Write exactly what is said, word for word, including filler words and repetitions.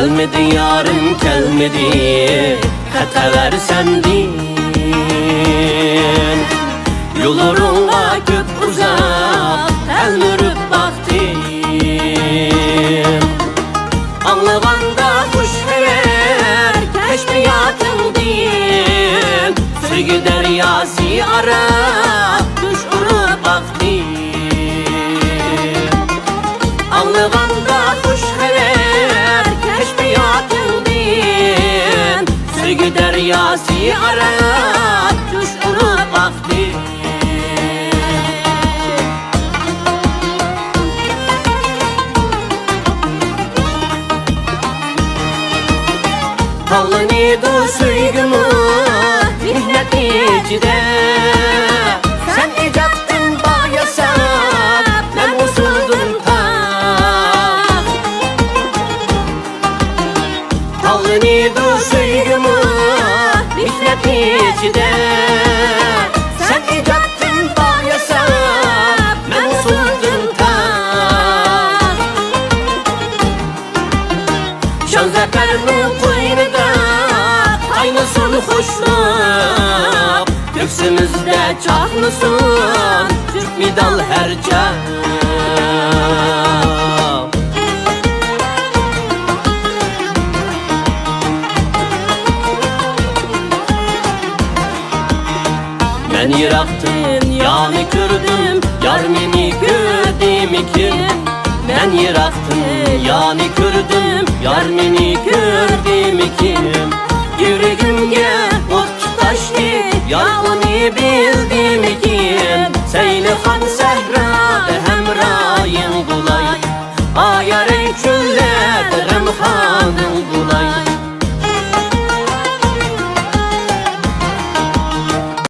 كەلمىدى يارىم، كەلمىدى، خەت خەۋەر سەندىن. يوللىرىڭغا كۆپ ئۇزاپ تەلمۈرۈپ باقتىم. ئاڭلىغاندا خۇش خەۋەر كەشپىياتىڭدىن، سۆيگۈ دەرياسى ئارا جۇش ئۇرۇپ ئاقتى. ئاڭلىغاندا خۇش خەۋەر كەشپىياتىڭدىن، سۆيگۈ دەرياسى ئارا جۇش ئۇرۇپ ئاقتى. تاۋلىنىدۇ سۆيگۈمۇ مېھنەت ئىچىدە. سەن ئىجادتىن باغ ياساپ، مەن ئۇسۇلدىن تاغ. تاۋلىنىدۇ سۆيگۈمۇ مېھنەت ئىچىدە. سەن ئىجادتىن باغ ياساپ، مەن ئۇسۇلدىن تاغ. شان زەپەرنىڭ قوينىدا قاينىسۇن خۇشلۇق، كۆكسىمىزدە چاقنىسۇن جۈپ مېدال ھەر چاغ. مەن يىراقتىن يارنى كۆردۈم، يار مېنى كۆردىمىكىن؟ مەن يىراقتىن يارنى كۆردۈم، يار مېنى كۆردىمىكىن؟ يۈرىكىمگە ئوت تۇتاشتى، يار ئۇنى بىلدىمىكىن؟